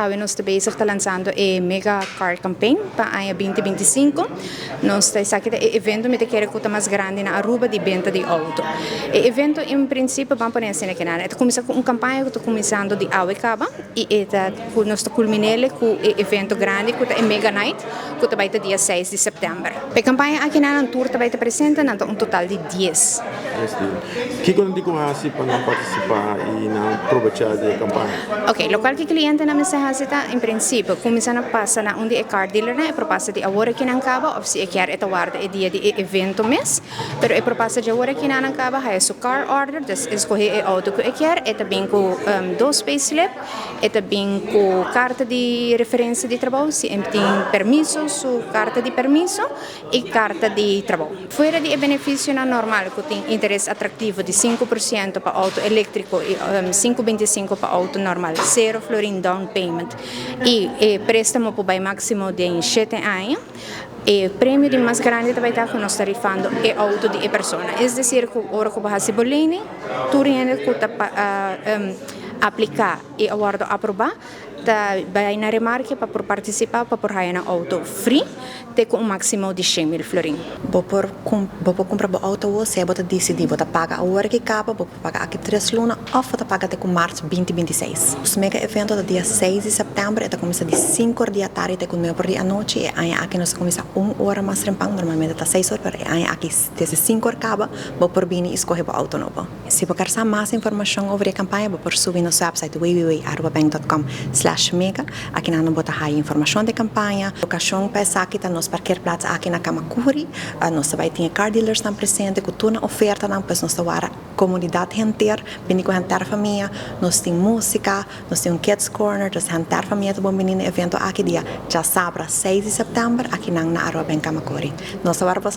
Awe nos ta bezig ta lanzando e Mega Car Campaign pa aña 2025. Nos ta esaki ta e evento mi ta kere cu ta mas grandi na Aruba di benta di auto. E evento en principio ban pone asina ke nan. E ta cuminsa cu un campaña cu ta cuminsando di awe caba y e ta cu nos ta culminele cu e evento grandi cu ta e Mega Night cu ta bay ta dia 6 di september. P'e campaña aki nan tur ta bay ta presente, nan ta un total di 10. Kiko nan tin ku hasi pa nan partisipá i nan probechá di e kampaña? Ok, lokual ku e klientenan mester hasi ta, en prinsipio, kuminsá na pasa na un di e car dealernan e propasta di awor aki nan kaba òf si e kier e ta warda e dia di e evento mes. Pero e propasta di awor aki nan kaba haya su car order, dus e skohe e outo ku e kier, e ta bin ku dos payslip, e ta bin ku karta di referensia di trabou, si e tin permiso, su karta di permiso. E karta di trabou. Fuera di e benefisionan normal ku tin interes atraktivo di 5% pa outo eléktriko i 5,25 pa outo normal, sero florin down payment i e préstamo por bai máksimo den 7 aña. E premio di mas grandi ta bai ta ku nos ta rifando e outo di e persona. Es desir ku ora ku bo hasi bo lening, tur hende ku ta apliká i a wòrdu aprobá ta bai na remarke pa por partisipá pa por haya nan outo free te ku un máksimo di 100.000 florin. Bo por kumpra bo outo awor, sea bo ta disidí bo ta paga awor ku kaba, bo por paga aki 3 luna òf bo ta paga te ku mart 2026. E mega evento ta dia 6 di sèptèmber, ta kuminsá di 5 or di atardi te ku 9 or di anochi. E aña aki nos ta kuminsá un ora mas trempan, normalmente ta 6 or, pero e aña aki desde 5 or kaba, bo por bini i skohe bo outo nobo. Si bo ke sa mas informashon over e kampaña, bo por subi nos website www.arubabank.com/mega. Aki nan bo ta haya informashon di kampaña. Lokashon pa esaki ta nos parkeerplaats aki na Camacuri. Nos bai tin car dealers nan presente ku tur nan oferta nan, pues nos ta warda komunidat henter, bini ku henter famia. Nos tin músika, nos tin un kids corner, dus henter famia ta bon bini na evento aki dia djasabra 6 di sèptèmber aki nan na Aruba Bank Camacuri. Nos ta warda.